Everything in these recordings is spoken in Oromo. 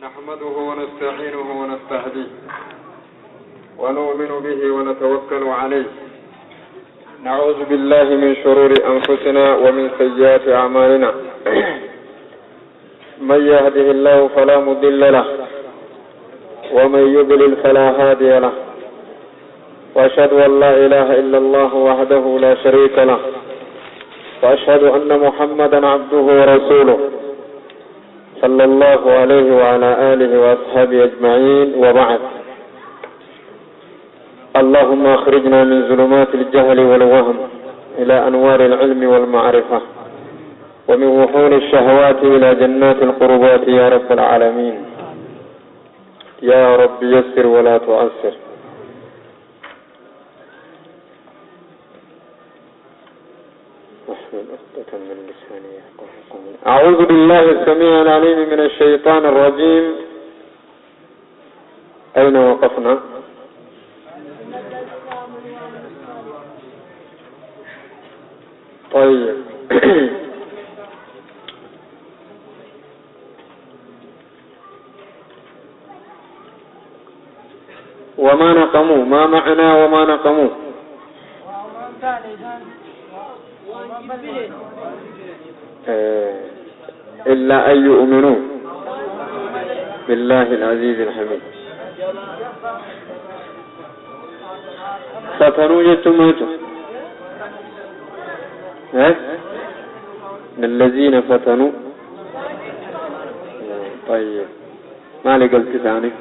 نحمده ونستعينه ونستهديه ونؤمن به ونتوكل عليه. نعوذ بالله من شرور أنفسنا ومن سيئات أعمالنا. من يهده الله فلا مضل له ومن يضلل فلا هادي له. وأشهد أن لا إله إلا الله وحده لا شريك له، وأشهد أن محمدا عبده ورسوله صلى الله عليه وعلى آله وأصحابه أجمعين، وبعد. اللهم أخرجنا من ظلمات الجهل والوهم إلى أنوار العلم والمعرفة، ومن وحول الشهوات إلى جنات القربات يا رب العالمين. يا رب يسر ولا تعسر. أعوذ بالله السميع العليم من الشيطان الرجيم. أين وقفنا؟ طيب. وما نقموا، ما معنى وما نقموا؟ إلا أن يؤمنوا بالله العزيز الحميد. فتنوا جتماتوا الذين فتنوا. طيب، ما لي قلت ثاني.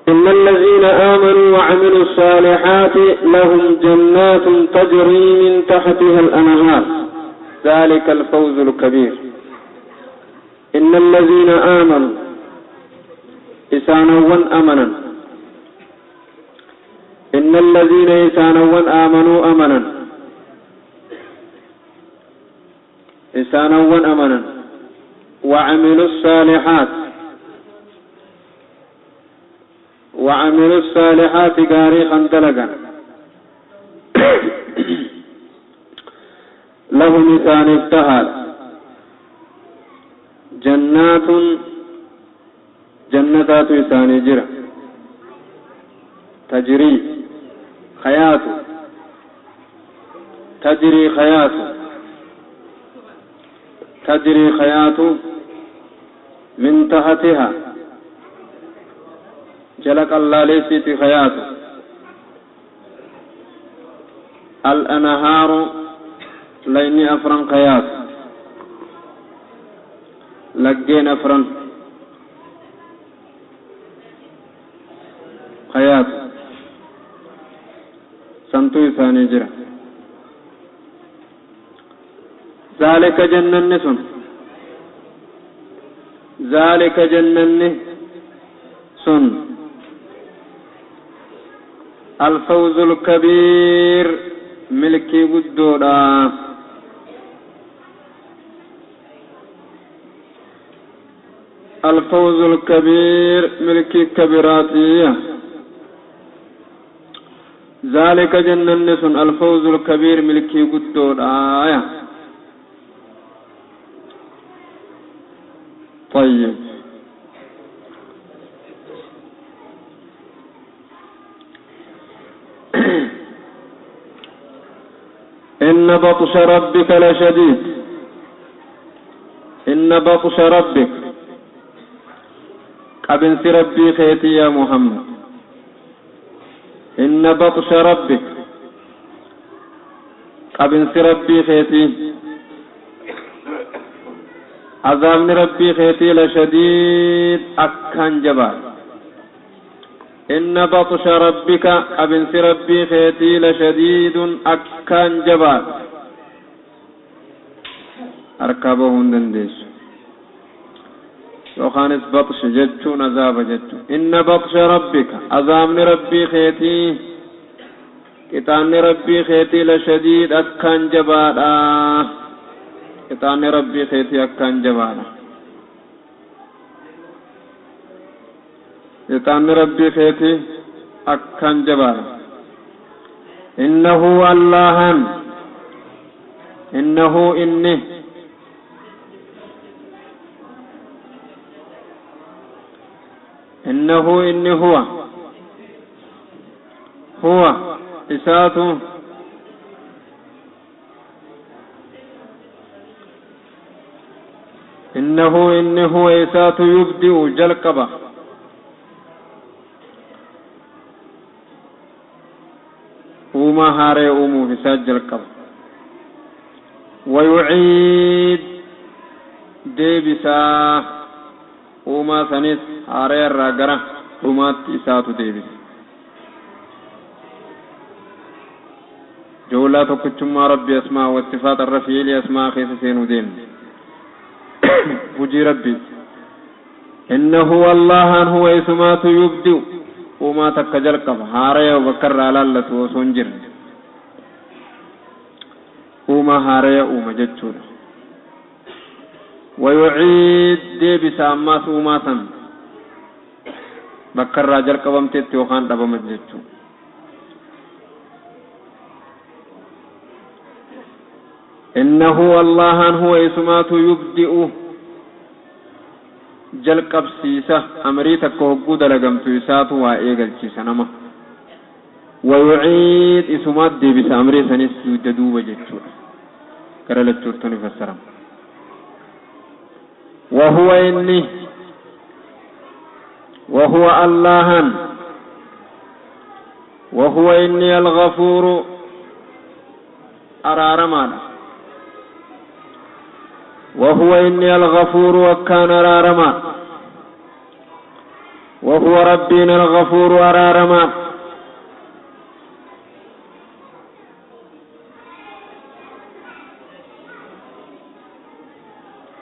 إن الذين آمنوا وعملوا الصالحات لهم جنات تجري من تحتها الأنهار ذلك الفوز الكبير. إن الذين آمنوا إسانوا أمنا، إن الذين إسانوا آمنوا أمنا، إسانوا أمنا وعملوا الصالحات، وعملوا الصالحات غاري خندلقا لهم إسان افتهال جنات، جنتات إسان جرى تجري خيات، تجري خيات، تجري خيات من تحتها جلك الله ليست خيات الأنهار ليني أفرن خيات لقين أفرن خيات سنتو ثاني جرى ذلك جنن سن، ذلك جنن سن الفوز الكبير ملكي قدودا. الفوز الكبير ملكي كبيراتي ذلك جنن سن الفوز الكبير ملكي قدودا. طيب، إن بطش ربك لشديد. إن بطش ربك قبنس ربي خيتي يا محمد. إن بطش ربك قبنس ربي خيتي عذاب ربي خيتي لشديد أكان جبال. إن بطش ربك أبنس ربي خيتي لشديد أكان جبال. أركبهم دندش وخانس بطش جتشو نذاب جتشو. إن بطش ربك عذاب ربي خيتي كتان ربي خيتي لشديد أكان جبال. كتان ربي خيتي أكان جبال. كتان ربي خيتي أكان جبال. إنه اللهن إنه إني إنه إني هو هو إساته إنه إني هو إساته يبدئ جلقبه وما هاري أمو في سجل قبل ويعيد ديبسا وما سنس هاري الرقرة وما إساتو ديبس جولا تكتما ربي أسماء والصفات الرفيع لأسماء خيس سينو دين وجي ربي إنه الله هو إسمات يبدئ وما تكجل قب هاري وبكر على الله وسنجر وما هاري وما جتشور ويعيد دي بسامات وما سن بكر راجل قبم تتوخان دبم جتشو إنه الله هو إسمات يبدئ jalqabsiisa amrii takka hogguu dalagamtu isaatu waa eegalchiisa nama wayuciid isumaat deebisa amrii sanis dugda duuba jechuudha gara lachuuttu ni fassarama وهو إني وهو اللهن وهو إني الغفور أرارمان وهو إني الغفور وكان أرارما وهو ربنا الغفور أرارما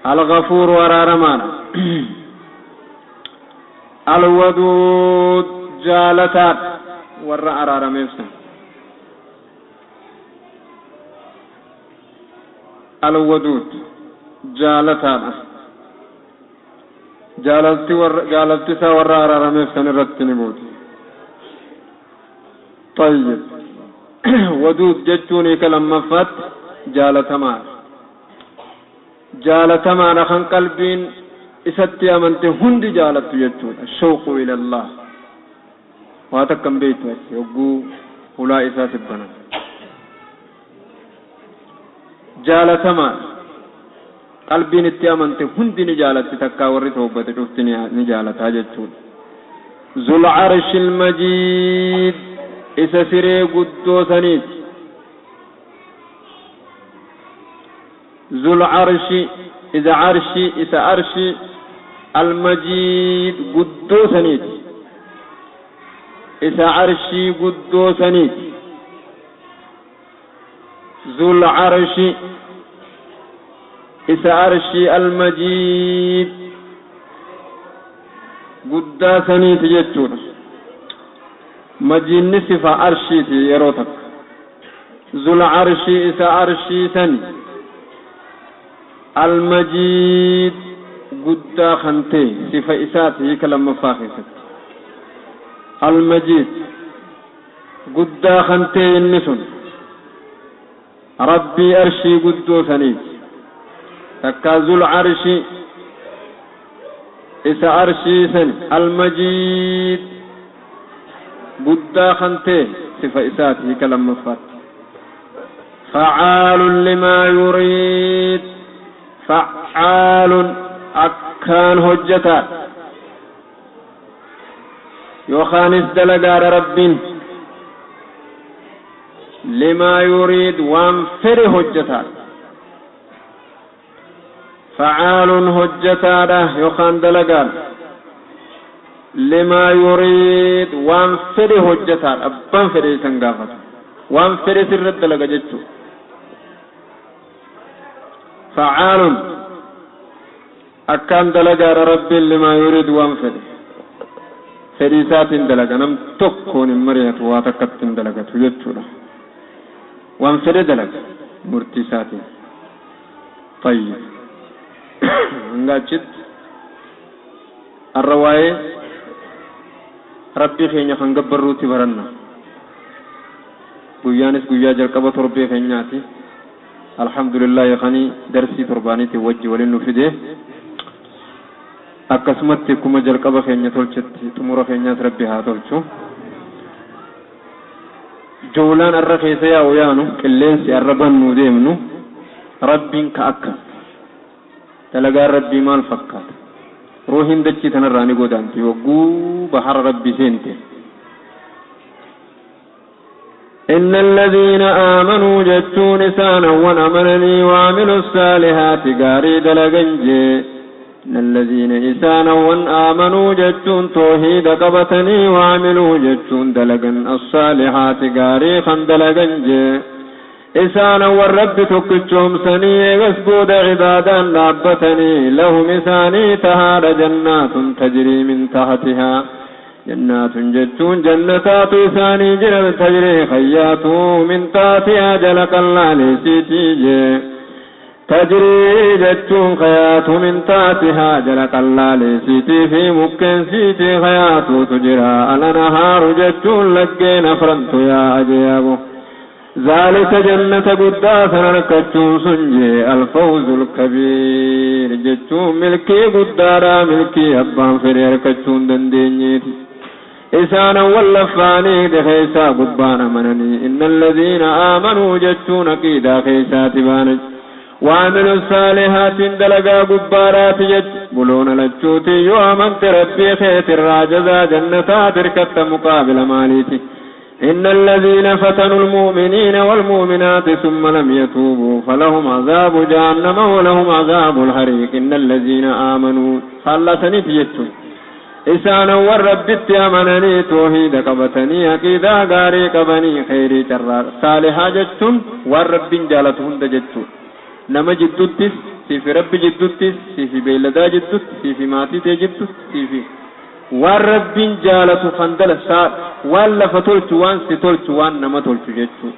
الغفور أرارما الودود جالتات ور أرارميفسن الودود جالتان جالتي ور جالتي سا ور ارارميف سن رتني بوتي طيب ودود جچوني كلام فات جالتما جالتما نخن قلبين اسدتي امنت هند جالت جچون الشوق الى الله واتكم بيت يغو ولا اساس بنا جالتما qalbiin itti amante hundi ni jaalatti takkaa warri toobbate cufti ni jaalataa jechuudha. Zul arshil majiid isa siree guddoo saniiti. Zul arshi isa arshi isa arshi almajiid guddoo saniiti. Isa arshii guddoo saniiti. Zul arshi إسا أرشي المجيد قد سنيت جتون مجيد نصف أرشي يروتك ذو العرش إسا أرشي سني المجيد قد خنتي صفة إساته كلام مفاخسة المجيد قد خنتي النسن ربي أرشي قد سنيت تكازو العرش إسا عرشي سن المجيد قد خنته صفة إساته كلام مفات فعال لما يريد فعال أكان هجتا يخانس دلقار رب لما يريد وانفر هجتا فعال هجتاده يخان دلقان لما يريد وان فدي هجتان أبان فدي سنقافت وان فدي سر الدلقة جتشو فعال أكان دلقان رب لما يريد وان فدي فدي سات دلقة نم تكون مريت واتكت دلقة جتشو وان فدي دلقة مرتي سات طيب hanga achitti arra waa'ee rabbii keenya kan gabbarruutti baranna guyyaanis guyyaa jalqaba torbee keenyaati alhamdulillahi kanii darsii torbaaniitiin wajji waliin nu fide. Akkasumatti akkuma jalqaba keenya tolchetti xumura keenyaas Rabbi haa tolchu. Joolaan arra keessa yaa'u yaanu, qilleensi arra bannuu deemnu, Rabbiin ka akka dalagaan Rabbii maal fakkaata? Ruuhiin dachii tanarraa ni godaanti wagguu bahara Rabbi seente. إن الذين آمنوا جتون إسانا وأمنني وعملوا الصالحات قاري دلقنجي. إن الذين إسانا وآمنوا جتون توحيد قبتني وعملوا جتون دلقن الصالحات قاري خندلقنجي. إسانا والرب تكتشهم سني غسبود عبادا لابتني لهم إساني تهار جنات تجري من تحتها. جنات جتون جنتات إساني جرب تجري خيات من تحتها جلق الله لسيتي تجري جتون خيات من تحتها جلق الله لسيتي في مكن سيتي خيات تجرى على نهار جتون لقين فرنت يا أجيابه. ذلك جنة قداسا ركتون سنجي الفوز الكبير جتون ملكي قدارا ملكي أبان فري ركتون دندينيتي. إسانا واللفاني دخيسا قبانا منني. إن الذين آمنوا جتون قيدا خيسا تبانج وعملوا الصالحات دلقا قبارات جت بلون لجوتي يؤمنت ربي خيت الراجزا جنتا تركت مقابل ماليتي. إن الذين فتنوا المؤمنين والمؤمنات ثم لم يتوبوا فلهم عذاب جهنم ولهم عذاب الحريق. إن الذين آمنوا خلصني تجتون إسانا والرب أمنني توحيد قبتني عقيدة غاري قبني خيري جرار صالحة جتون والرب جالتهن جتون نما جدتس في رب جدتس في بيلدا جدتس في ماتي جدتس في والرب جالت خندل ولا فتلت وان ستلت وان نما تلت جتون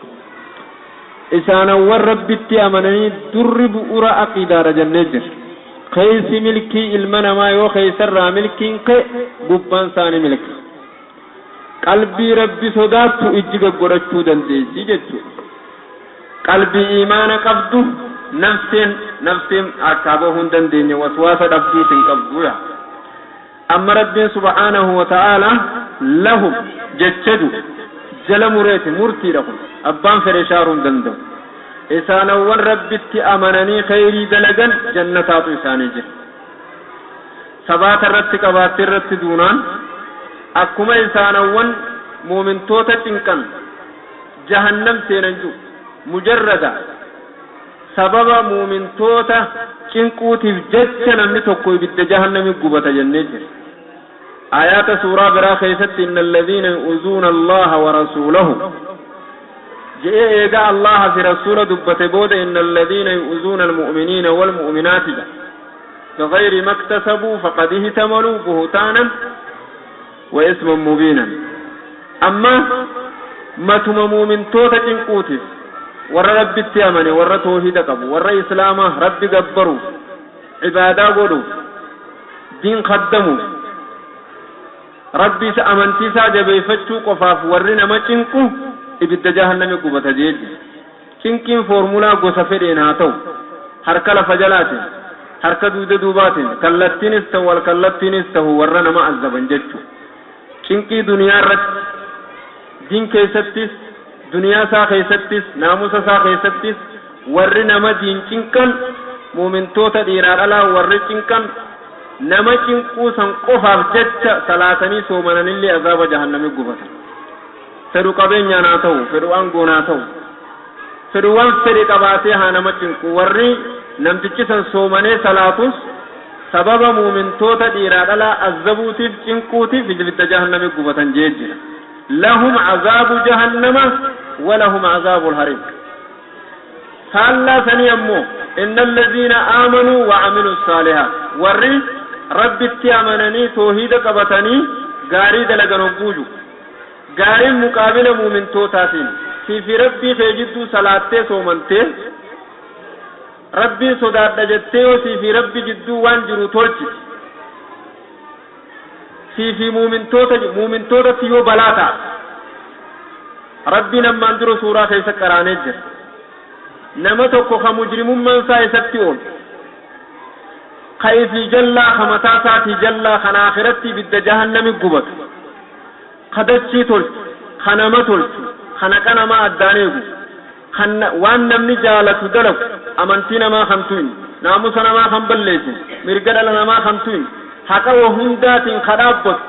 إسانا والرب أمنني درب أرى عقيدة رجل خيس ملكي المنا ما يو خيس الرا ملكي قبان ساني ملك قلبي ربي صداتو اجيغ غورچو دنديسي جچو قلبي ايمان قبضو نفسين نفسين اكابو هندن ديني وسواسه دبدو تنقبضو يا اما ربي سبحانه وتعالى لهم جچدو جل مريت مرتي لهم ابان فرشارون دندو إسانا والرب أمنني خيري دلقن جنتات إساني جر سبات الرت قبات الرت دونان أكما إسانا وان مؤمن توتا تنكن جهنم سيننجو مجردا سبب مؤمن توتا تنكوتي جتنا نمتوكوي بد جهنم قبة جنة جر. آيات سورة براخيست إن الذين يؤذون الله ورسوله جاء إيقاء الله في رسول دبت بود إن الذين يؤذون المؤمنين والمؤمنات بغير ما اكتسبوا فقد اهتملوا بهتانا وإثما مبينا. أما ما تمموا من توتة قوتف ور رب التيامن ور توحيد قبو ور إسلامه رب قبروا عبادة قدوا دين خدموا ربي سأمنتي ساجبي فتشو قفاف ورنا ما تنكو ibidda jahannami qubata jeeji cinqiin foormulaa gosa fedheen haa ta'u harka lafa jalaatiin harka duuda duubaatiin kallattiinis ta'u wal kallattiinis ta'u warra nama azaban jechuu cinqii duniyaa irratti diin keessattis duniyaa isaa keessattis naamusa isaa keessattis warri nama diin cinqan muumintoota dhiiraa dhalaa warri cinqan nama cinquu san qofaaf jecha salaatanii soomananillee azaaba jahannami gubatan. Fedhu qabeenyaa naa ta'u fedhu aangoo naa ta'u fedhu waan fedhe qabaatee haa nama cinqu warri namtichi san soomanee salaatus sababa muumintoota dhiiraa dhalaa azabuutiif cinquutiif ibidda jahannami gubatan jee jira. لهم عذاب جهنم ولهم عذاب الحريق. فالله سنيمو إن الذين آمنوا وعملوا الصالحات وري ربي اتيامنني توحيد قبتني غاري دلغنو بوجو غاري مقابل مؤمن توتاتين في ربي خيجدو صلاتي سومنتي ربي صداد جتي وسي في ربي جدو وان جرو تولچ في مؤمن توتا مؤمن توتا تيو بلاتا ربي نمان درو سورة خيسا قراني جر نما توكو خا مجرمون من سا يستيون Ka ifii jallaa, ka mataa isaatii jallaa, kan aakiratti ibidda jahannami gubatu, ka dachii tolchu, ka nama tolchu, kan haqa namaa addaan eegu, kan waan namni jaalatu dalagu, amantii namaa kan tuyne, naamusa namaa kan balleessine, mirga dhala namaa kan tuyne, haqa wa hundaatiin ka dhaabbatu,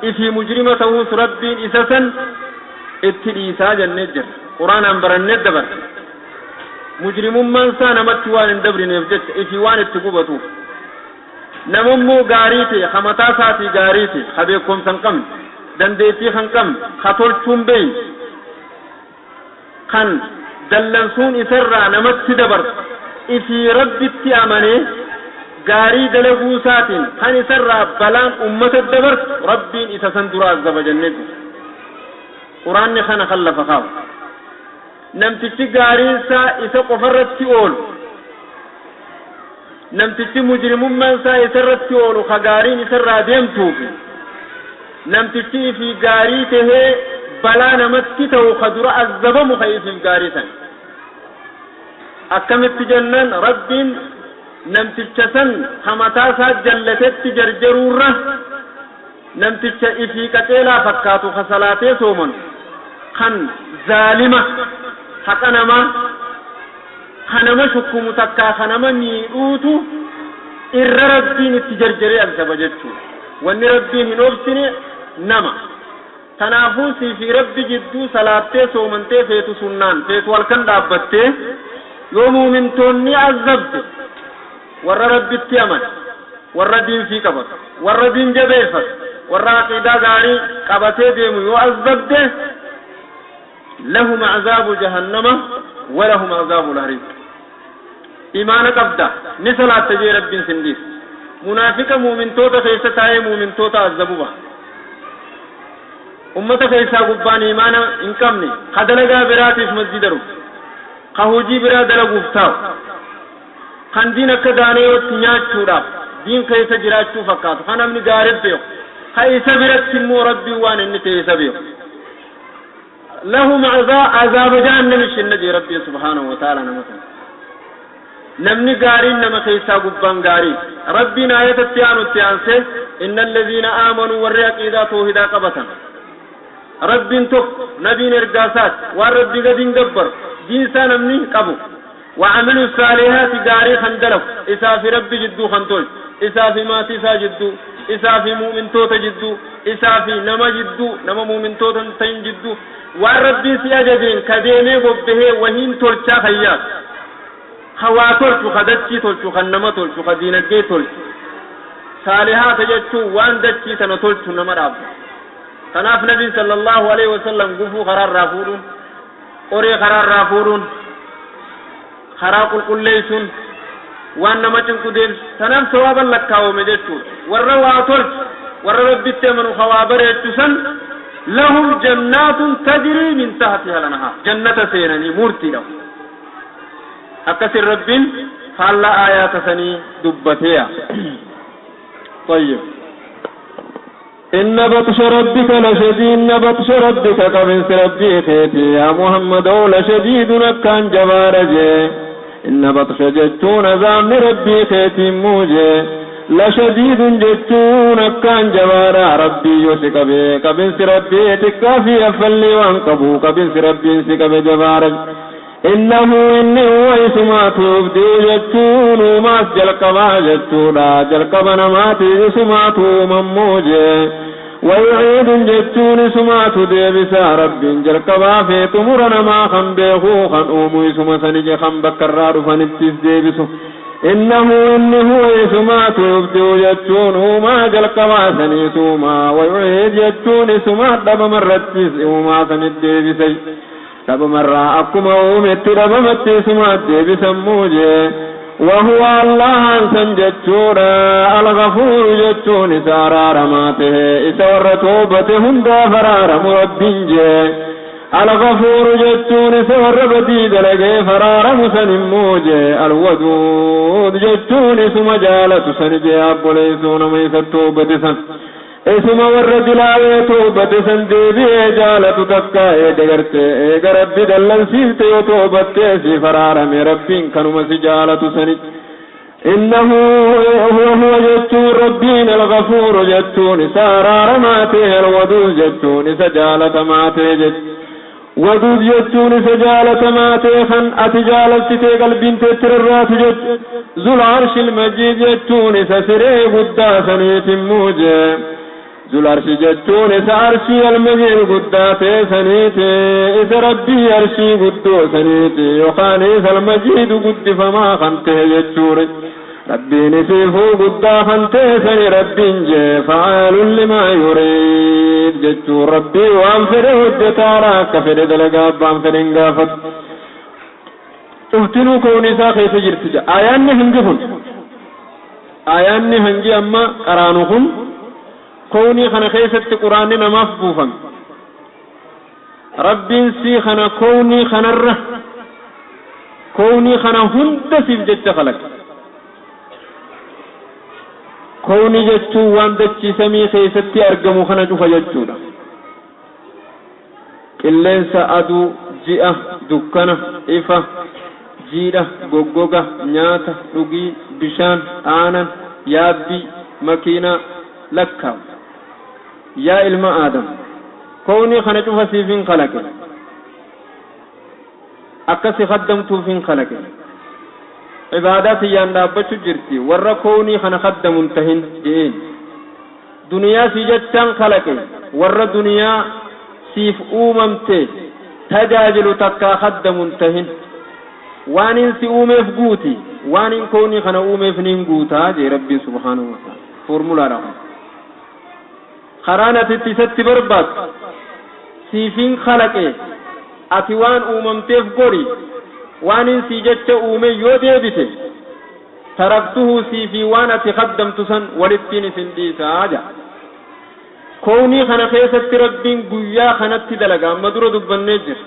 ifii mujrima ta'uus Rabbiin isa san itti dhiisaa jennee jirra. Quraanaan barannee dabarre. Mujrimummaan isaa namatti waan hin dabrineef jecha, ifii waan itti gubatuuf. Namammoo gaarii ta'e, ka mataa isaatii gaarii ta'e, ka beekumsa hin qabne, dandeettii kan qabne, ka tolchuun beeyne, kan dallansuun isarraa namatti dabartu, ifii Rabbitti amanee gaarii dalaguu isaatiin kan isarraa balaan ummata dabartu, Rabbiin isa san dura azaba jennee jira. Quraanni kana kan lafa kaa'u. Namtichi gaariinsaa isa qofarratti oolu, namtichi mujrimummaan isaa isarratti oolu ka gaariin isarraa deemtuufi namtichi ifii gaarii tahee balaa namatti ta'u ka dura azabamu ka ifiif gaarii san. Akkamitti jennaan, Rabbiin namticha san ka mataa isaa jallatetti jarjaruurra namticha ifii qaceelaa fakkaatu, ka salaatee sooman, kan zaalima, haqa namaa ka nama shukkumu takkaa ka nama miidhuutu irra Rabbiin itti jarjaree azaba jechuudha. Wanni Rabbiin hin obsine nama. Tanaafuu siifii Rabbi jidduu salaattee, soomantee, feetu sunnaan, feetu halkan dhaabbattee, yoo muumintoonni azabde, warra Rabbitti amane, warra diinfii qabatu, warra diin jabeeffatu, warra aqiidaa gaarii qabatee deemu yoo azabde, لهم عذاب جهنم ولهم عذاب الحريق. Imaana qabda, ni salaatta jee Rabbiin sindiis. Munaafiqa muumintoota keessa taa'ee muumintoota azabuba, ummata keessaa gubbaan imaana hin qabne, ka dalagaa biraatiif masjida dhufu, ka hojii biraa dalaguuf taa'u, kan diin akka daaneyootti nyaachuudhaaf diin keessa jiraachuu fakkaatu, ka namni gaarii beeku, ka isa biratti immoo Rabbiin waan inni ta'e isa beeku, لهم عذاب جهنم shinna jee Rabbiin سبحانه وتعالى. Nama sana namni gaariin nama keessaa gubbaan gaarii. Rabbiin ayatatti aanutti aansee, إن الذين آمنوا, warri aqiidaa toohidaa qabatan, Rabbiin tokko, nabiin ergaasaati, waan Rabbii gadiin gabbaru, diinsaa namni qabu, وعملوا الصالحات, gaarii kan dalagu, isaa fi Rabbi jidduu kan tolchu, isaa fi maatii isaa jidduu, isaa fi muumintoota jidduu, isaa fi nama jidduu, nama muumintoota hin ta'in jidduu, waan Rabbiin si ajajeen ka deemee bobbahee wahiin tolchaa fayyaatu, ka waa tolchu, ka dachii tolchu, kan nama tolchu, ka diinagdee tolchu. Saalihaata jechuun waan dachii tana tolchu nama dhaabba. Kanaaf Nabiin صلى الله عليه وسلم gufuu karaarraa fuudhuun, qoree karaarraa fuudhuun, karaa qulqulleessuun, waan nama cinqu deemsu, tanaaf sawaaban lakkaawame jechuudha. Warra waa tolchu, warra Rabbitti amanu, ka waa bareechu san, لهم جنات تجري من تحتها الأنهار, jannata seenanii murtiidha. Akkasin Rabbiin faallaa aayaata sanii dubbateeya. طيب، إن بطش ربك لشديد. إن بطش ربك, qabinsi Rabbii keeti, يا محمد, لشديد, akkaan jabaadha jee. إن بطش jechuun azaabni Rabbii keetiin muujee, لشديد jechuun akkaan jabaadha. Rabbii yoo si qabe, qabinsi Rabbii xiqqaa fi affalli waan qabu, qabinsi Rabbiin si qabe jabaadha. إنه inni هو isumaatu, يبدئ jechuun uumaas jalqabaa jechuudha, jalqaba namaati isumaatu uumammoo jee. ويعيد jechuun isumaatu deebisaa. Rabbiin jalqabaa fi xumura namaa kan beekuu, kan uumu isuma sanije, kan bakka irraa dhufanittis deebisu. إنه inni هو isumaatu, يبدئ jechuun uumaa jalqabaa saniis uumaa, ويعيد jechuun isumaa dhabamarrattis uumaa sanit deebisay, dhabamarraa akkuma uumetti dhabamatti isumaat deebisammuu jee. وهو الله san jechuudha, الغفور jechuun isa araaramaa tahe, isa warra toobate hundaaf araaramu Rabbiin jee. الغفور jechuun isa warra badii dalagee faraaramu san immoo jee. الودود jechuun isuma jaalatu san jee. Abboleessuu nama isa toobate san, isuma warra dilaawee toobate san deebi'ee jaalatu. Takka eega gartee eega Rabbi dallansiifte yoo toobattee si faraarame, Rabbiin kanuma si jaalatu sani. إنه هو جتون ربين الغفور جتون سارار ماته الودود جتون سجالة ماته جت ودود جتون سجالة ماته خن أتجالت قلب تترات جت ذو العرش المجيد جتون سسري قداسني موجه ذو العرش جتون سعرشي المجيد قداسي سنيتي إذا ربي عرشي قدوسنيتي يخانيس المجيد قد فما خنته جتوري ربي نسيفو قدا خنته سني ربي فعال لما يريد جتو ربي وانفره الجتارا كفر دلقا بانفرن قافت افتنو كوني ساخي سجرتجا آياني هنجفن آياني هنجي أما قرانهم كوني خنا خيست قرآن نماف بوفن ربي سي خنا كوني خنا الره كوني خنا هند سيف جت خلق كوني جتو وان دچي سمي خيستي أرقمو خنا جوفا جتونا قلنسا أدو جئة دكانة إفا جيرة غوغوغا نياتا رغي بشان آنا يابي مكينة لكا يا إلما آدم كوني خنا جوفا سيفين خلق أكسي خدمتو فين خلق عبادات يان دابچو جرتي ورا كوني خنا خدم انتهن جئين دنيا سيجتان خلق ورا دنيا سيف أوممتي تجاجل تكا خدم انتهن وانين سي أوميف قوتي وانين كوني خنا أوميف نين قوتا جي ربي سبحانه وتعالى فورمولا رقم خرانة تست بربات سيفين خلقه أتوان أوممتيف قري وانين سيجتش أومي يوديبته تركته سيفي وانا تخدمت سن ولتين سنديسا آجا كوني خنا خيسة ربين قويا خنا تدلقا مدر دبن نجر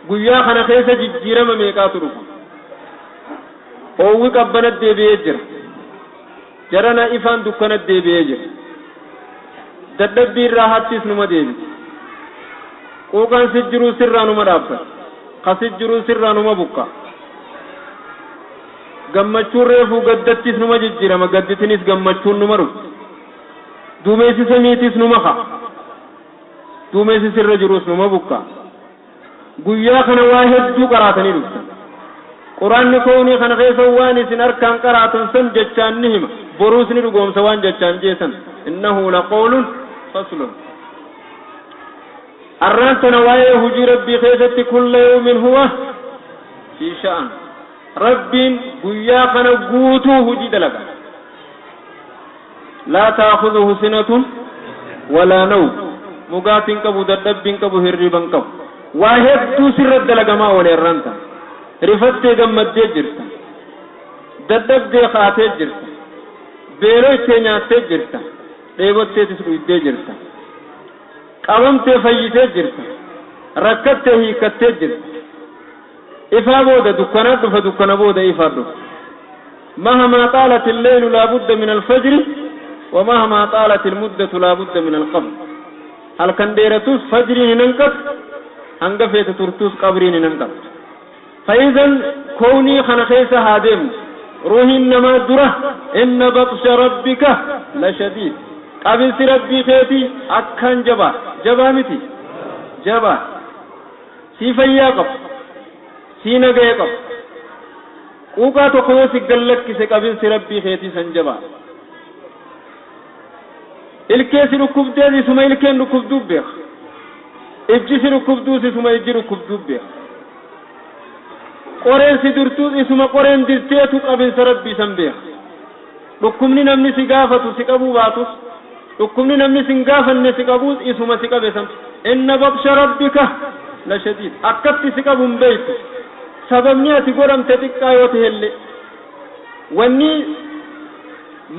قويا خنا خيسة ججيرم ميقات رفا أووك أبنت دي بيجر جرنا إفان دكنت دي بيجر ددبير راحتس نما ديبي قوقان سجرو سرانو مرابا قسجرو سرانو مبقى gammachuun reefuu gaddattis numa jijjiirama gadditinis gammachuun numa dhufu duumessi samiitis numa ka'a duumessi sirra jirus numa bukka guyyaa kana waa hedduu qaraatanii dhuftan quraanni koonii kana keessa waan isin harkaan qaraatan san jechaan ni hima boruus ni dhugoomsa waan jechaan jeesan innahu laqawlun faslun arraan tana waa'ee hujii rabbii keessatti kulla yawmin huwa fi sha'an ربين قيا خنا قوتو هجي دلقا لا تأخذه سنة ولا نوم مقاتن كبو ددبين كبو هربان كبو واحد تو سر الدلقا ما ولي الرانتا رفت جمد جرتا ددب دي خاتي جرتا بيروي نياتي جرتا ديوتي تسلوي جرتا قومتي فيتي جرتا ركبتي هيكتي جرتا إفا بودا دكانات فدكان بودا إفا مهما طالت الليل لا بد من الفجر ومهما طالت المدة لا بد من القبر هل كان ديرتوس فجر ننقط هنقفيت ترتوس قبرين ننقط فإذا كوني خنخيس هادم روحي إنما درة إن بطش ربك لشديد قبل ربي خيتي أكان جبا جبا متي جبا سيفيا قبل سينا گئے قب اوکا تو خو سگلک کسے قبل سے ربی خیتی سنجبا الکے سے رکوب دے دی سما الکے رکوب دوب بیخ اجی سے رکوب دو سے سما اجی رکوب دوب بیخ قرین سے درتو سما قرین درتے تو قبل سے ربی سن بیخ رکوبنی نمنی سگافتو سکبو باتو رکوبنی نمنی سنگافن سکبو اسما سکبے سن ان بطش ربک لشدید اکت سکبون بیت sababni ati godhamte xiqqaa yoo tahellee wanni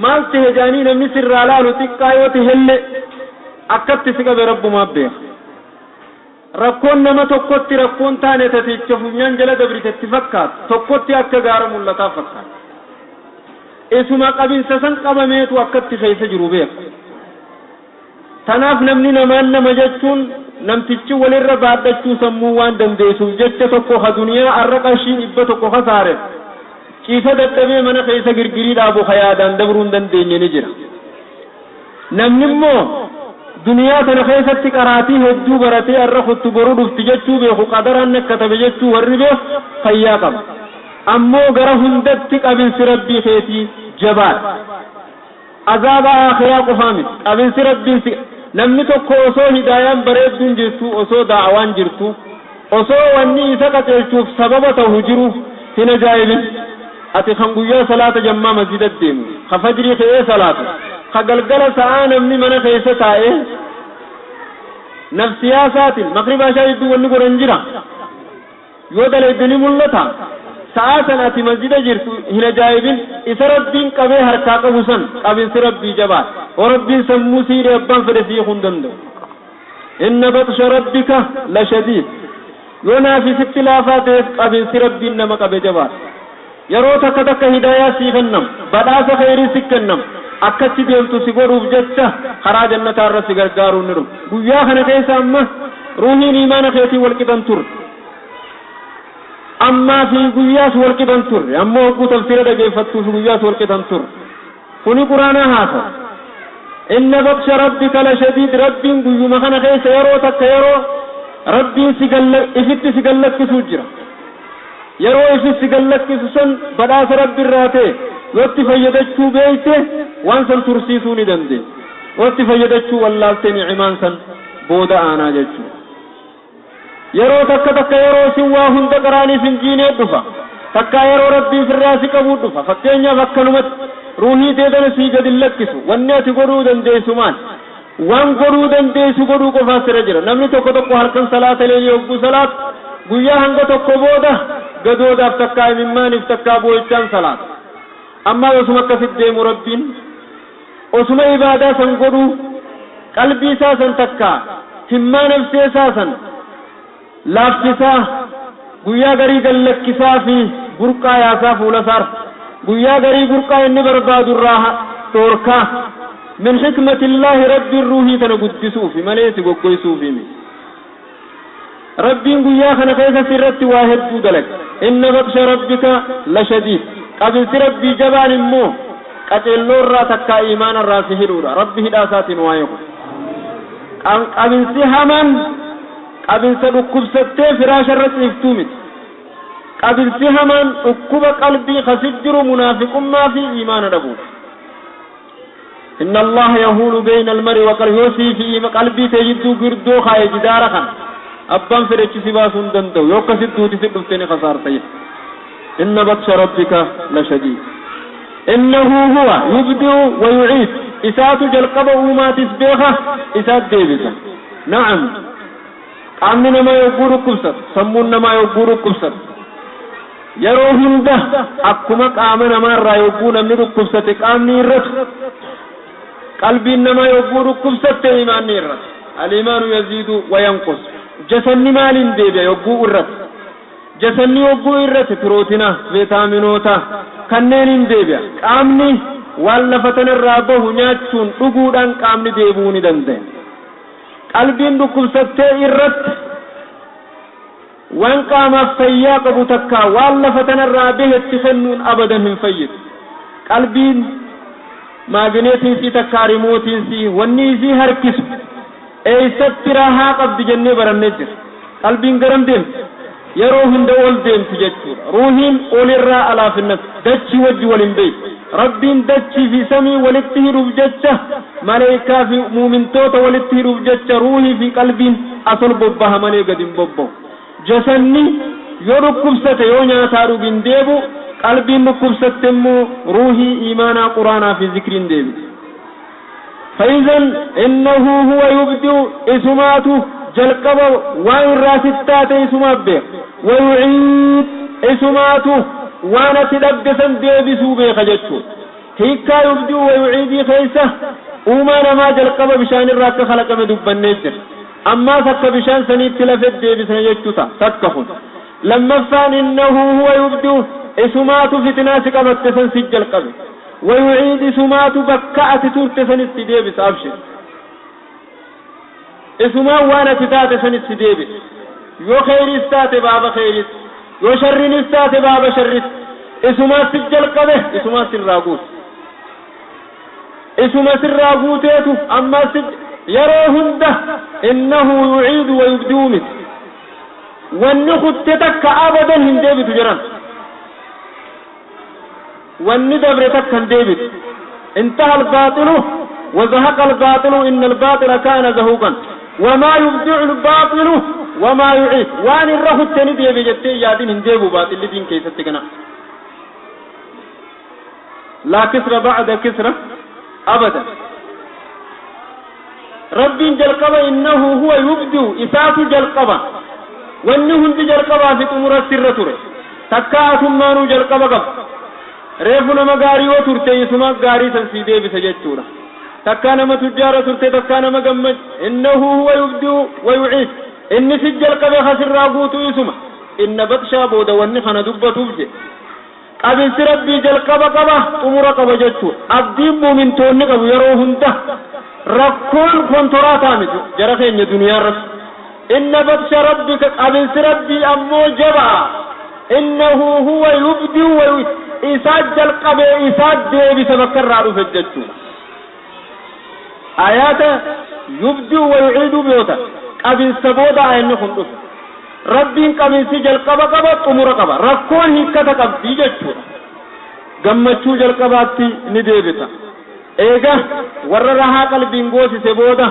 maal tahe jaanii namni sirraa laalu xiqqaa yoo tahellee akkatti si qabe rabbumaaf beeka rakkoon nama tokkotti rakkoon taane tatiicha funyaan jala dabritetti fakkaatu tokkotti akka gaara mul'ataa fakkaata isuma qabinsa san qabameetu akkatti keessa jiru beeka tanaaf namni namaan nama jechuun namtichi walirra baadhachuu sammuu waan dandeessuuf jecha tokko ha duniyaa arra qarshii 100 khasaareef Ciisa dadhabee mana keessa girgirii dhaabu hayaadaan dabruu hin dandeenye ni jira. Namni immoo duniyaa kana keessatti qaraatii hedduu baratee har'a kuttu boruu dhufti jechuu beeku, qadaraan akka tabe jechuu warri beeku fayyaa qaba. Ammoo gara hundatti qabinsi rabbii keetii jabaadha. Azaaba akhiraa qofaa miti qabinsi rabbiin si. Namni tokko osoo hidaayaan bareedduun jirtu, osoo daa'awaan jirtu, osoo wanni isa qaceelchuuf sababa ta'u jiru, hin ajaa'ibin. Ati kan guyyaa salaata jammaa masjida deemu, ka fajrii ka'ee salaatu, ka galgala sa'aa namni mana keessa taa'ee nafsiyaasaatiin maqribaa ishaa jidduu wanni godhan jira yoo dalayde ni mul'ata. Sa'aa san ati masjida jirtu, hin ajaa'ibin. Isa rabbiin qabee harkaa qabu san qabinsi rabbii jabaa oo rabbiin sammuu siidhe abbaan fedhe siikuu hin danda'u. Inna baxsha rabbika la shadiid. Yoo naafi sitti laafaa ta'eef, qabinsi rabbiin nama qabe jabaadha. Yeroo takka takka hidaayaa sii kennam, badhaasa kheyrii si kennam, akkatti deemtu si godhuuf jecha karaa jannataa irra si gargaaruu ni dhufu. Guyyaa kana keessa amma ruuhiin imaana keetii wal qixan turre, ammaa fi guyyaas wal qixan turre. Ammoo hogguu tafsiira dhageeffattuu fi guyyaas wal qixan turre. Kuni quraanaa haasa. Inna baxsha rabbika la shadiid. Rabbiin guyyuma kana keessa yeroo takka yeroo rabbiin si galla ifitti si gallakkisuu jira. Yeroo ifi si gallakkisu san badhaasa rabbi irraa ta'e yootti fayyadachuu beeyte, waan san tursiisuu ni dandeesse. Yootti fayyadachuu wallaalte, ni'imaan san booda aanaa jechuudha. Yeroo takka takka yeroo sin waa hunda qaraaniif hin jiinee dhufa, takkaa yeroo rabbiin firraa si qabuu dhufa. Fakkeenyaaf, akkanumatti ruuhii teetana sii gadi lakkisu. Wanni ati godhuu dandeessu maal? Waan godhuu dandeessu godhuu qofaa sirra jira. Namni tokko tokko halkan salaata leelii hogguu salaatu, guyyaa hanga tokko booda gadoodaaf takkaa imimmaaniif takkaa boo'ichaan salaata. Amma osuma akkasit deemu, rabbiin osuma ibaadaa san godhuu qalbii isaa san takkaa himmaa nafsee isaa san laaffisaa, guyyaa garii gallakkisaa fi burqaa yaasaa fuula isaarra, guyyaa garii burqaa inni barbaadu irraa dhoorkaa. Min xikmatillaahi, rabbiin ruuhii tana guddisuufi malee si goggoysuufi miti. Rabbiin guyyaa kana keessa sirratti waa hedduu dalaga. Inna baxsha rabbika la shadiid. Qabinsi rabbii jabaan immoo qaceelloo irraa takkaa iimaana irraa si hidhuudha. Rabbi hidhaa isaatiin waa eegu. Qabinsi hamaan qabinsa dhukkubsattee firaasha irra ciiftuu miti. Qabinsi hamaan dhukkuba qalbii kasit jiru, munaafiqummaa fi iimaana dhabuudha. Inna Allaha yahuulu bayna almar'i wa qalbi. Yoo sii fi qalbii tee jidduu girdoo kaaye, jidaara kana abbaan fedhechi si baasuu hin danda'u. Yoo akkasit duuti si dhufte, ni kasaarta. Inna batsha rabbika la shadiid. Innahu huwa yubdi'u wa yuciid. Isaatu jalqaba uumaatis beeka, isaat deebisa. Na'am, qaamni namaa yogguu dhukkubsatu, sammuun namaa yogguu dhukkubsatu, yeroo hunda akkuma qaama namaarraa yogguu namni dhukkubsate qaamni irratu, qalbiin namaa yogguu dhukkubsatte imaanni irratu. Aliimaanu yaziidu wa yanqus. Jasanni maaliin deebi'a yogguu irratu? Jasanni yogguu irrate pirootina, veetaaminoota kanneeniin deebi'a. Qaamni waan lafa tanarraa bahu nyaachuun, dhuguudhaan qaamni deebi'uu ni danda'a. Qalbiin dhukkubsattee irratti, waan qaamaaf fayyaa qabu takka waan lafa tanarraa bahetti kennuun abadan hin fayyidu. Qalbiin maagineetiinsii takkaa rimootiinsii wanni isii harkisu eeysatti raahaa qabdi jennee barannee jira. Qalbiin garam deemti? Yeroo hunda ol deemti jechuudha. Ruuhiin olirraa alaafinnas dachii wajji wal hin beeku. Rabbiin dachii fi samii walitti hidhuuf jecha, maleekaa fi muumintoota walitti hidhuuf jecha, ruuhii fi qalbiin asol bobbaha malee gad hin bobba'u. Jasanni yoo dhukkubsate yoo nyaataa dhugin deebu, qalbiin dhukkubsatte immoo ruuhii iimaanaa, quraanaa fi zikriin deebiti. فإذا إنه هو يبدئ، isumaatu jalqaba waan irraa sittaate isumaaf beeka. ويعيد، isumaatu waan ati dhabde san deebisuu beeka jechuudha. Hiikkaa يبدئ ويعيد keessa uumaa namaa jalqaba bishaan irraa akka kalaqame dubbannee jira. Ammaas akka bishaan saniitti lafet deebisna jechuu ta'a takka. Kun lammaffaan, إنه هو يبدئ، isumaatu fitnaa si qabatte san si jalqabe. ويعيد، isumaatu bakka ati turte sanitti deebisa. Abshir, isumaan waan ati taate sanitti deebisa. Yoo kheyris taate baaba kheyris, yoo sharrinis taate baaba sharris. Isumaa si jalqabe, isumaa sirraa guute. Isuma sirraa guuteetu ammaa si yeroo hunda innahu yuciidu wa yubdi'u miti. Wanni kutte takka abadan hin deebitu jedhan. Wanni dabre takka hin deebitu. انتهى الباطل وزهق الباطل إن الباطل كان زهوقا وما يبدع الباطل وما يعيد. وان الرهو التندي بجتي يادين هنديبو باطل دين كيستكنا. لا كسر بعد كسر أبدا. رب جلقبا إنه هو يبدو إسات جلقبا وإنه جلقبا في أمور السر تري تكاة مانو جلقبا قب ريفنا مغاري وترتي سما غاري سنسيدي بسجتورا تكانا ما تجارة ترتي تكانا ما قمج إنه هو يبدو ويعيد. إن سجل قبا خسر راقوتو يسما إن بطشا بودا وإن دبتو بجي qabinsi rabbii jalqaba qaba xumura qaba jechuudha. Abdiin muumintoonni qabu yeroo hunda rakkoon kontoraataa miti jara keenya duniyaa irratti. Inna batsha rabbika qabinsi rabbii ammoo jabaa. Innahu huwa yubdiu wa yu'id. Isaa jalqabee isaa deebisa bakka irraa dhufe jechuudha. Ayaata yubdiu wa yu'iidu beota qabinsa booda ayanni kun dhufe. Rabbiin qabinsi jalqaba qaba xumura qaba rakkoon hiikkata qabdii jechuudha. Gammachuu jalqabaatti ni deebita. Eega warra rahaa qalbiin goosise booda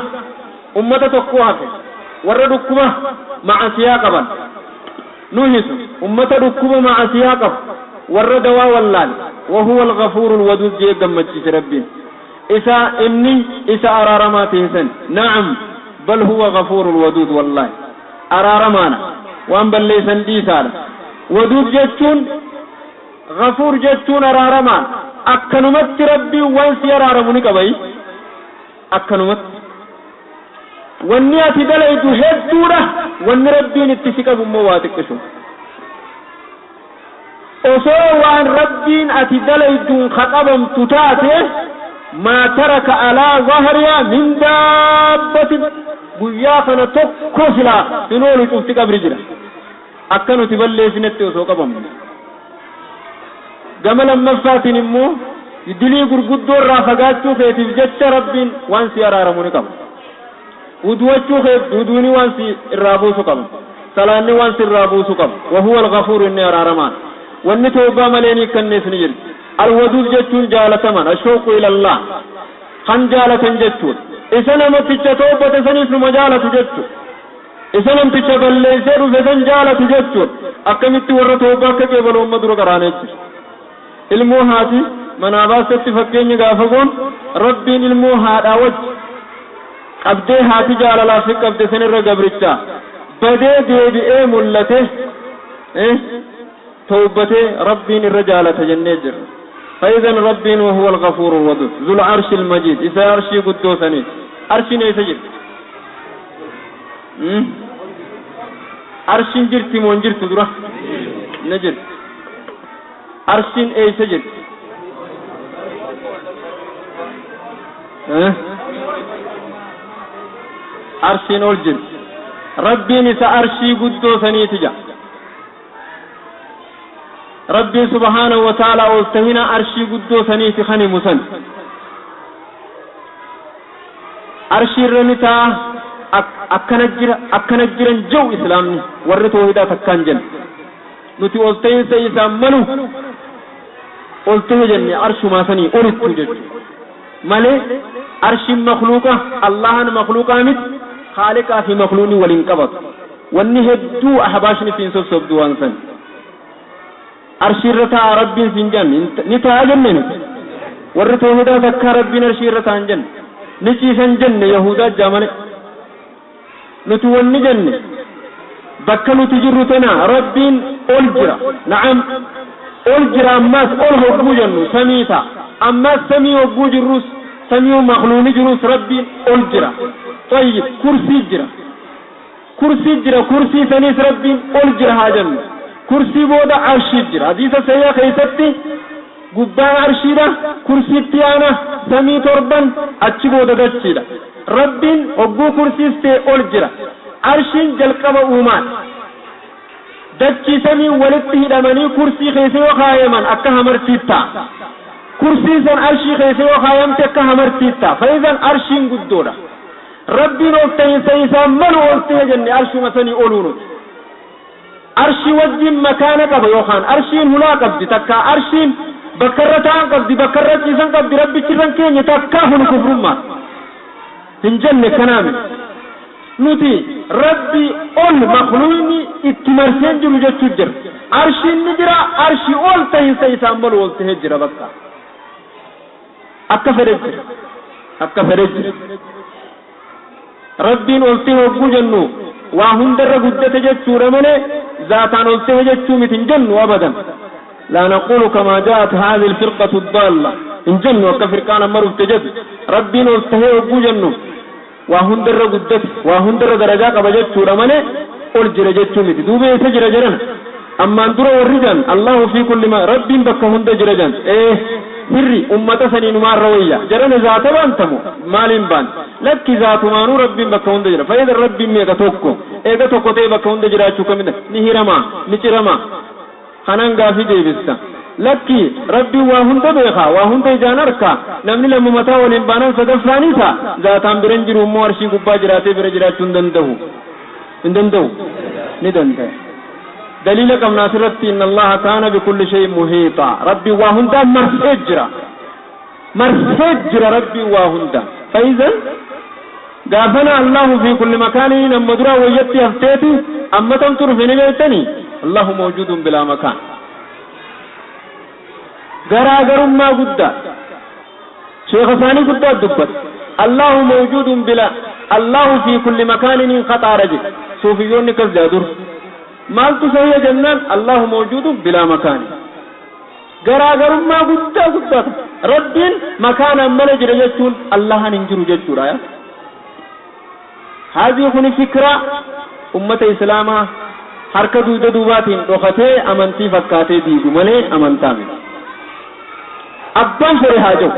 ummata tokko hafe warra dhukkuba macasiyaa qaban nuhisu ummata dhukkuba macasiyaa qabu warra dawaa wallaale wahuwa alghafuuru alwaduud jee gammachiise rabbiin. Isa inni isa araaramaa ta'e. Na'am bal huwa ghafuuru alwaduud wallaahi araaramaana waan balleessan dhiisaadha. Waduud jechuun ghafuur jechuun araaramaan akkanumatti rabbiin waan si araaramu ni qabayi. Akkanumatti wanni ati dalaytu hedduudha, wanni rabbiin itti si qabu immoo waa xiqqishu. Osoo waan rabbiin ati dalaytuun ka qabamtu taate maa taraka alaa zahriyaa min daabbatin guyyaa kana tokko silaa hin oolu cufti qabri jira. Akka nuti balleessinetti osoo qabamne. Gama lammaffaatiin immoo dilii gurguddoo irraa fagaachuu keetiif jecha rabbiin waan si araaramu ni qaba. Wuduwachuu keef wuduuni waan si irraa buusu qaba. Salaanni waan si irraa buusu qaba. Wahuwa alghafuur inni araaramaan. Wanni tawbaa malee ni kannees ni jirti. Alwaduud jechuun jaalataman ashooqu ilallah kan jaalatan jechuudha. Isa namticha tawbate saniif numa jaalatu jechuudha. Isa namticha balleessee dhufe san jaalatu jechuudha. Akkamitti warra tawbaa akka qeebalu amma dura qaraanee jira. Ilmoo haati manaa baasetti fakkeenya gaafa goon rabbiin ilmoo haadhaa wajji qabdee haati jaalalaaf qabde sanirra gabrichaa badee deebi'ee mul'ate tawbatee rabbiin irra jaalata jennee jirra. فإذا ربي وهو الغفور الودود ذو العرش المجيد إذا عرشي قدوسني عرشي ليس جرت عرش جرت مون جرت درا نجرت عرش ايس جرت عرش اول جرت ربي نسا عرشي قدوسني تجا ربي سبحانه وتعالى والتهنا عرشي قدوسني تخني مسن عرشي رنتا akkana jiran jiru islaamni warri tawhidaa takkaan jenna nuti ol ta'iinsa isaan malu ol ta'e jenne arshumaa sanii olittu jechuudha malee arshiin makhluuqa allahan makhluuqaa miti khaaliqaa fi makhluuqni waliin qabatu wanni hedduu ahbaashni siin sossobdu waan san arshiirra taa'a rabbiin siin jenne ni taa'a jenne nuti warri tawhidaa takkaa rabbiin arshiirra taa'an jenne ni ciisan jenne yahudaa jaamane nuti wanni jenne bakka nuti jirru tana rabbiin ol jira na'am ol jira ammas ol hogguu jennu samii ta'a ammas samii hogguu jirrus samii makhluuqni jirus rabbiin ol jira tayyib kursii jira kursii jira kursii saniis rabbiin ol jira haa jennu kursii booda arshii jira hadiisa sayyaa keessatti gubbaan arshiidha kursiitti aana samii torban achi booda dachiidha rabbiin hogguu kursiis ta'e ol jira arshiin jalqaba uumaan Dachii samii walitti hidhamanii kursii keessa yoo kaayaman akka hamartiitta. Kursiin san arshii keessa yoo kaayamte akka hamartiitta. Fayyizan arshiin guddoodha. Rabbiin ol ta'iinsa isaa malu ol ta'e jenne arshuma sanii oluu nuti. Arshii wajjin makaana qaba yookaan arshiin hulaa qabdi takka arshiin bakka irra taa'an qabdi bakka irra ciisan qabdi rabbichi irra keenya takkaa hunu kufrummaa hin jenne kanaami. Nuti rabbi ol makluuqni itti marseen jiru jechuu jira. Arshiin ni jira arshii ol ta'iinsa isaan malu ol ta'ee jira bakka. Akka fedhe jira. Akka fedhe jira. Rabbiin ol ta'e hogguu jennu waa hundarra guddate jechuudha malee zaataan ol ta'e jechuu miti hin jennu abadan. لا نقول كما جاءت هذه الفرقة الضالة إن جنوا كفرقان مروا تجد ربي نلتهي وجنوا وهندر قدت وهندر درجات قبجت رمنه قل جرجت مت دوبه تجر جرنا أما اندر والرجال الله في كل ما ربي بك هند جرجان إيه سري أمة سنين ما روية جرنا ذات بانتمو مالين بان لك ذات مانو ربي بك هند جرا فإذا ربي ميك توكو إيه توكو تي بك هند جرا شو نهرما نچرما خنان غافي ديبستا لكي ربي وهند بيخا وهند جانركا نمني لما متا ولين بانان صدفانيسا ذاتان برنجر امو ارشي غبا جراتي برجرا چندندو اندندو ندند دليل كم ناصرت ان الله كان بكل شيء محيطا ربي وهند مرسجرا مرسجرا ربي وهند فاذا غافنا الله في كل مكان نمدرا ويتي هفتيتي اما تنطر في نبيتني الله موجود بلا مكان غراغرما غدا شيخ ثاني غدا دبت الله موجود بلا الله في كل مكان انقطع رجل صوفيون كذا در مالت سوي جنان الله موجود بلا مكان غراغرما غدا غدا رب مكان ملجر جتون الله ننجر جتورا هذه هنا فكرة أمة إسلامة harka duuda duubaatiin dhokatee amantii fakkaatee diigu malee amantaa miti. Abbaan fedhe haa jiru,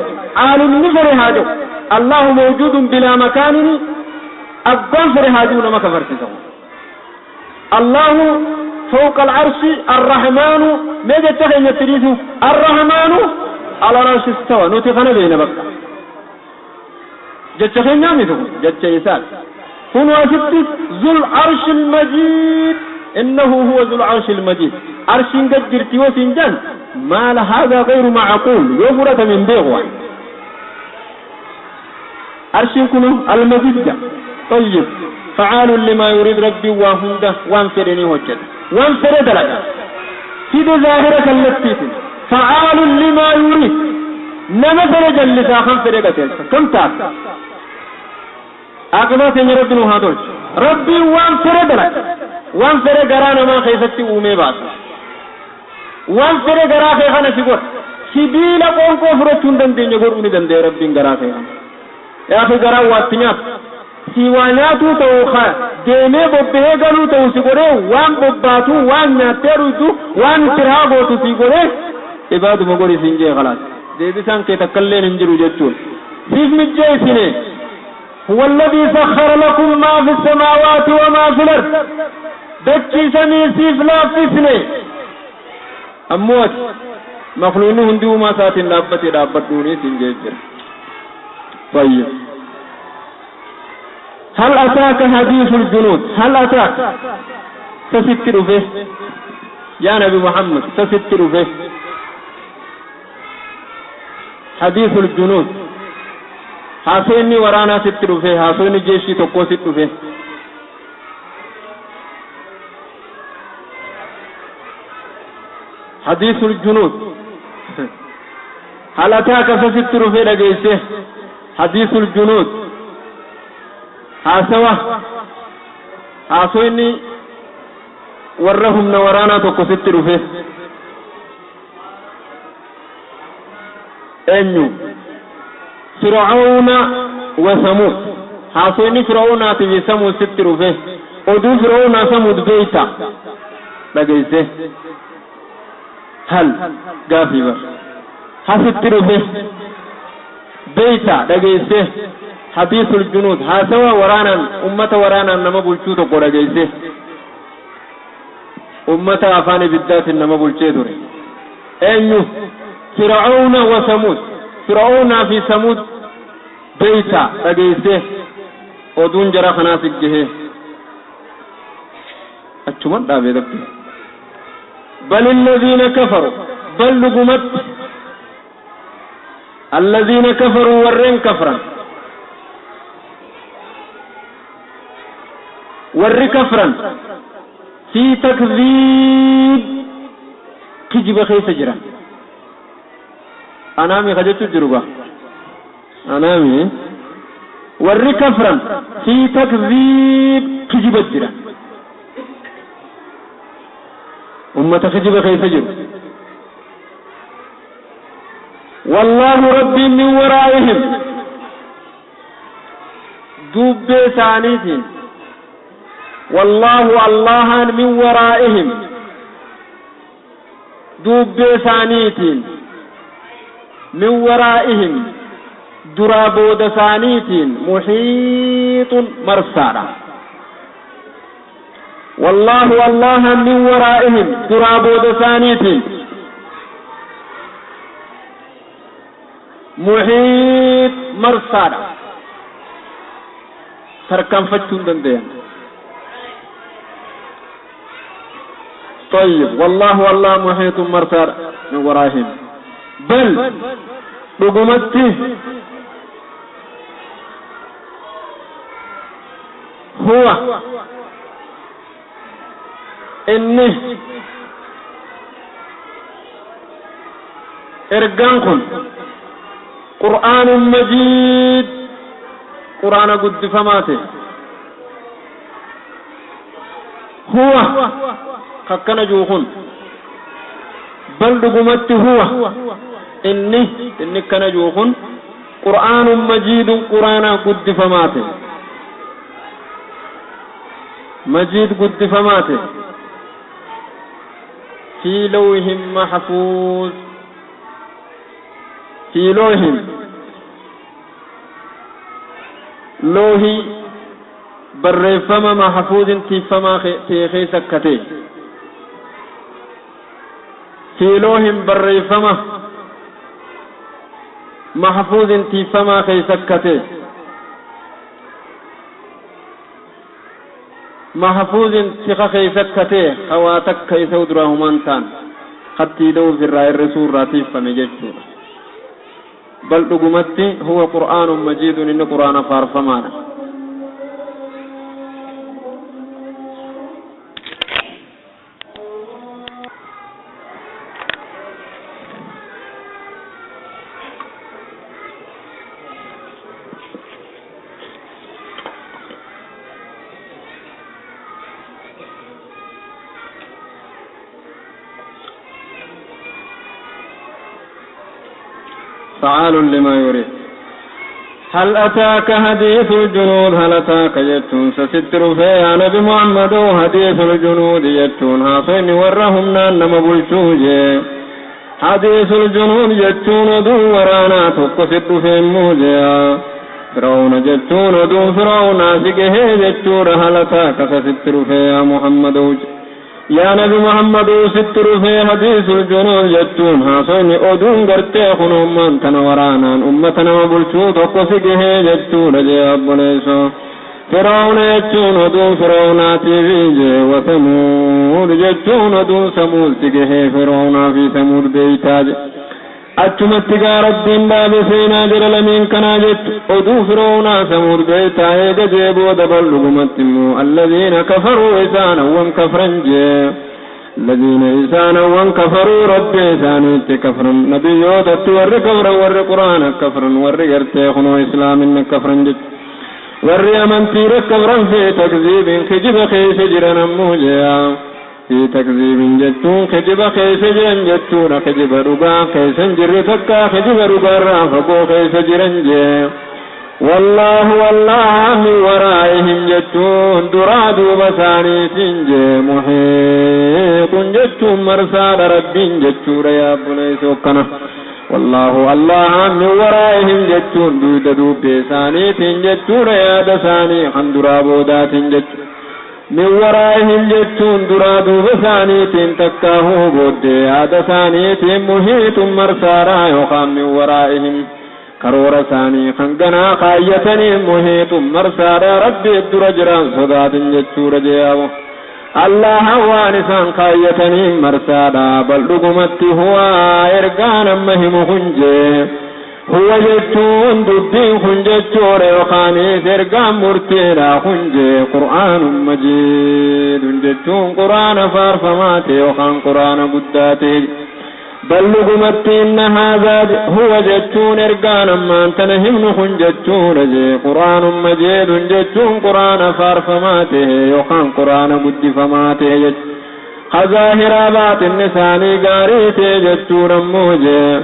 aalimni fedhe haa jiru, Allahu mawjuudun bilaa makaanini abbaan fedhe haa jiru nama kafarsiisa. Allahu fawqa al-arshi ar-rahmaanu mee jecha keenya itti dhiisu ar-rahmaanu ala al-arshi istawa nuti kana beena bakka. Jecha keenyaa miti kun jecha isaati. Kun asitti zul arshi al-majiid إنه هو ذو العرش المجيد عرش قد جرتي وسنجان ما لهذا غير معقول يفرت من بيغوة عرش كنو المجيد طيب فعال لما يريد ربي وهنده وانفرني وجد وانفرد لك في ظاهرة اللتيت فعال لما يريد نمثل جلسا خنفرقة كم تاك أقضى ربي وهادوش ربي وانفرد لك وان فره غرا نما خيستي اومي باس وان فره غرا خي خنا سيغور سبيل قونكو فرچون دندين غور اوني دندي ربي غرا خي يا اخي غرا واتنيا سيواناتو تو خا ديمه بوبه غلو تو سيغوري وان بوباتو وان ناتيروتو وان ترها غوتو سيغوري عباد مغوري سينجي خلاص ديبسان كي تكلين انجرو جچون سيف مجي سينه هو الذي سخر لكم ما في السماوات وما في الأرض دچي سمي سيف لا فسنه أموات مخلوني هندو ما ساتين لابتي لابتوني سنجيجر طيب هل أتاك حديث الجنود هل أتاك تستر فيه يا نبي محمد تستر فيه حديث الجنود حاسيني ورانا ستر فيه حاسيني جيشي تقو ستر فيه حديث الجنود هل أتاك فستر في لقيسه حديث الجنود حاسوة حاسويني ورهم نورانا تقو ستر فيه أنيو فرعون وثمود حاسويني فرعون تجي ثمود ستر فيه ودو فرعون ثمود بيتا لقيسه هل قافي بر حسد به بيتا دغيسه حديث الجنود هاسوا ورانا امه ورانا نما بولچو تو دغيسه أمة أفاني بالذات إنما بلشيدوري أنه فرعون وثمود فرعون في ثمود بيتا رجيسه ودون جرى خناسك جهه أتشمان دابي دكتور بل الذين كفروا بل لقمت الذين كفروا ورين كفرا ور كفرا في تكذيب كجب خيس جرا أنامي خجت جربا أنامي ور كفرا في تكذيب كجب جرا أمة خجب خيس جرا والله ربي من ورائهم دوب ثانيتين والله الله من ورائهم دوب ثانيتين من ورائهم درابود ثانيتين محيط مرسارة والله الله من ورائهم درابود ثانيتين محيط مرسارة تركم فتون دندين. طيب والله والله محيط مرسارة من ورائهم بل رقمته هو إنه إرقانكم قرآن مجيد قرآن قد فماته هو ككنا جوخن بل رقمته هو إني كان جوخن قرآن مجيد قرآن قد فماته مجيد قد فماته في لوح محفوظ في لوح لوح برفما محفوظ تفما تيخي سكته في لوح برفما محفوظ تفما خيسكته محفوظ تخ خيسكته خواتك كيسو دراهمان تان خطي لو في الرأي الرسول راتيف فمججور بل رقمتي هو قرآن مجيد إن قرآن فارفمانا. فعال لما يريد. هل أتاك حديث الجنود هل أتاك جتون ستر في نبي محمد حديث الجنود جتون هاصين ورهم نانما بلشوجي حديث الجنود جتون دو ورانا تقصد في موجيا فرعون جتون دو فرعون سكه جتون هل أتاك ستر في محمد يا نبي محمد ستر في حديث الجنود جتون هاصين أدون قرتي خنومان تنورانا أمتنا وبلشو تقصده جتون جي أبنيسو فرعون جتون أدون فرعون تيفيجي وثمود جتون أدون ثمود سكه فرعون في ثمود بيتاج أتمتك ربين باب سينا جرل من كناجت أدو فرعون ثمود بيتاج جيبو دبلغمتمو الذين كفروا إسانا وانكفرا جي الذين إسانا وانكفروا ربي إسانيت كفرا نبيوتت ور كفرا ور قرآن كفرا ور يرتيخنو إسلام كفرا جت ور أمنتير كفرا في تكذيب خجب خيس جرنا موجيا في تكذيب جتون خجب خيس جرن جتون خجب ربا خيس جر تكا خجب ربا رافقو خيس جرن جي والله والله من ورائهم جتون درادو بساني تنجي محيط جتون مرسال رب جتون يا بني سوكنا والله الله من ورائهم جتون دود دوب بساني تنجتون يا دساني خندرابو داتن جتون Min waraa'ihim jechuun duraa duuba isaaniitiin takkaahuu booddee yaada isaaniitiin muhiitun marsaadha yookaan min waraa'ihim karoora isaanii kan ganaa kaayyatanii muhiitun marsaadha Rabbii dura jiraan sodaatin jechuudha jeeyamu. Allaha waan isaan kaayyatanii marsaadha bal dhugumatti huwa ergaan amma himu kun jee huwa jechuun dubbiin kun jechuudha yookaanis ergaan murteedha kun jee qur'aanun majiidun jechuun qur'aana faarfamaa ta'e yookaan qur'aana guddaa ta'e. Bal dhugumatti inna haadhaa huwa jechuun ergaan ammaan tana himnu kun jechuudha jee qur'aanun majiidun jechuun qur'aana faarfamaa ta'e yookaan qur'aana guddifamaa ta'e jechuudha. Khazaahiraa baaxinni isaanii gaarii ta'e jechuun ammoo jee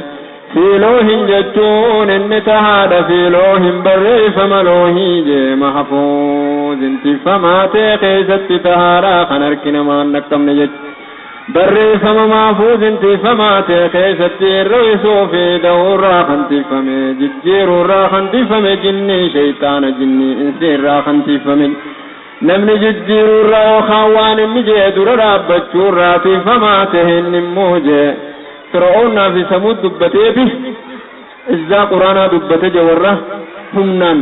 fiiloohin jechuun inni tahaadha fiiloohin barreeffama loohii jee mahfuuz intifamaa ta'e keessatti tahaadha kan harki namaan dhaqqabne jechuudha. Barreeffama mahfuuz intifamaa ta'e keessatti hir'isuu fi da'uurraa kan tifame jijjiiruurraa kan tifame jinnii shayxaana jinnii insiirraa kan tifame namni jijjiiruurraa yookaan waan inni jee dura dhaabbachuurraa tifamaa ta'e inni immoo jee Fir'aawnaa fi Samuud dubbateefi izzaa quraanaa dubbate je warra humnaan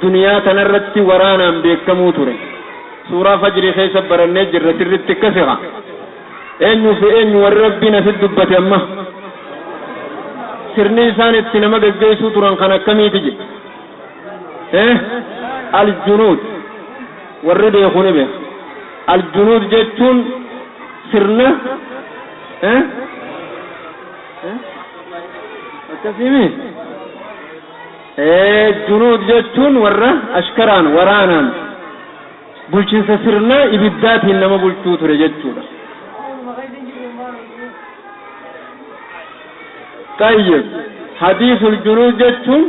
duniyaa tanarratti waraanaan beekamuu ture. Suuraa fajrii keessa barannee jirra sirritti akkasiqa. Eenyuu fi eenyu warri Rabbiin asitti dubbate amma sirni isaan itti nama geggeessuu turan kan akkamiiti je? Aljunuud warri beeku ni beeka. Aljunuud jechuun sirna akkasiimi junuud jechuun warra ashkaraan waraanaan bulchiinsa sirna ibiddaatiin nama bulchuu ture jechuudha. Tayyib hadiisul junuud jechuun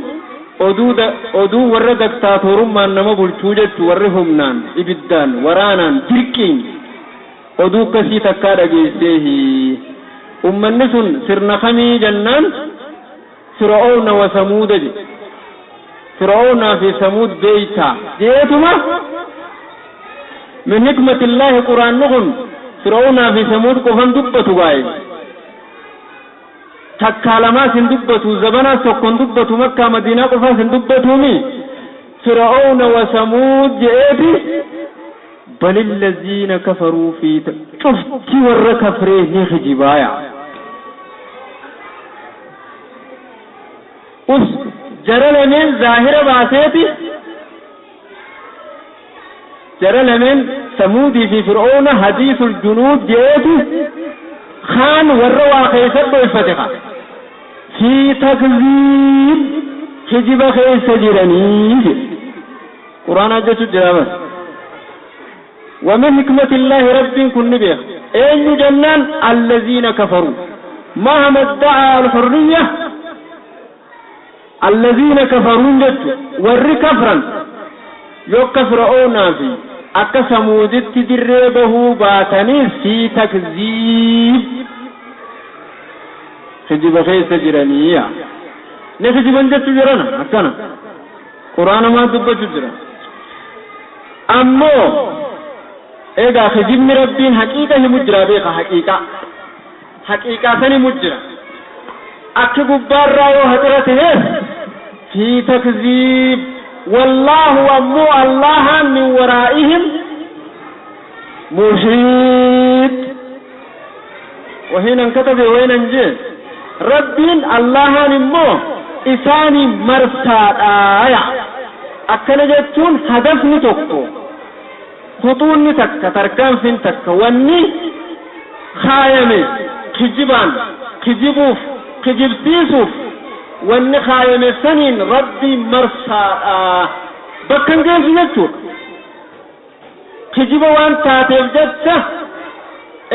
oduu warra daktaatorummaan nama bulchuu jechuu warri humnaan ibiddaan waraanaan dirqiin oduu akkasii takkaa dhageesseehi. Ummanni sun sirna kamii jennaan Fir'aawna wa Samuuda je. Fir'aawnaa fi Samuud beeytaa jeetuma min hikmatillaahi quraanni kun Fir'aawnaa fi Samuud qofan dubbatu baay'ee. Takkaa lamaas hin dubbatu, zabanaas tokko hin dubbatu, Makkaa Madiinaa qofaas hin dubbatuumi. Fir'aawna wa Samuud je'eeti bal allaziina kafaruu fi cufti warra kafree ni kijibaaya. Us jara lameen zaahira baaseeti jara lameen Samuudii fi Fir'aawna hadiisul junuud je'eeti kaan warra waa keessa dhoyfate kaa fi takziib kijiba keessa jiranii jedhe. Quraanaa jechuun jira bas. ومن حكمة الله رب كن بيخ أين جنان الذين كفروا مهما ادعى الحرية الذين كفروا جت ور كفرا يكفرون في أكسمودت تدربه باتني في تكذيب خجب خيس جرانية نخجب جت جرانا أكنا قرآن ما دبت جرا أمو egaa kijibni Rabbiin haqiiqa himu jira beeka haqiiqa haqiiqaa san himu jira akki gubbaarraa yoo haqira ta'eef fi takziib wallaahu ammoo Allahaan min waraa'ihim muhiit wahiinan katabe wahiinan jee Rabbiin Allahaan immoo isaanii marsaadhaaya. Akkana jechuun hadafni tokko khutuunni takka tarkaanfiin takka wanni kaayame kijibaan kijibuuf kijibsiisuuf wanni kaayame saniin Rabbiin marsaadha bakka hin geessu jechuudha. Kijiba waan taateef jecha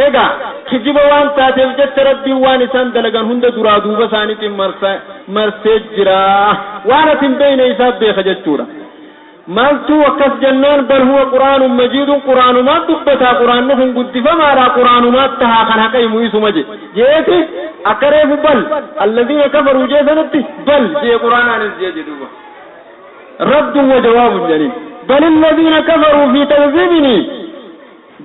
egaa kijiba waan taateef jecha Rabbiin waan isaan dalagan hunda duraa duuba isaaniitiin marsee jira waan ati hin beekne isaaf beeka jechuudha. Maaltu akkas jennaan bal huwa quraanun majiidun quraanumaa dubbataa quraanni kun guddifamaadha quraanumaa tahaa kan haqa himu isuma je jeeti akka reefu bal alladhiina kafaruu jeesanitti bal jee quraanaanis jee jedhuuba raddun wa jawaabun jedhaniin bal alladhiina kafaruu fi takziibini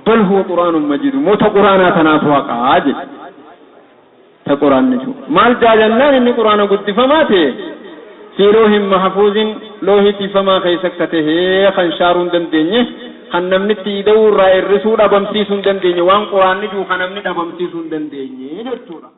Bal huwa qur'aanun majiidu, moo ta qur'aanaa tanaatu haqaa jedhe. Ta qur'aanni jiru maal jaajannaan inni qur'aana guddifamaa ta'e fi loohin mahfuuzin, loohii tiifamaa keessa akka tahee kan shaaruu hin dandeenye, kan namni itti ida'uu irraa hir'isuu dhabamsiisuu hin dandeenye, waan qur'aanni jiru kan namni dhabamsiisuu hin dandeenye jechuudha.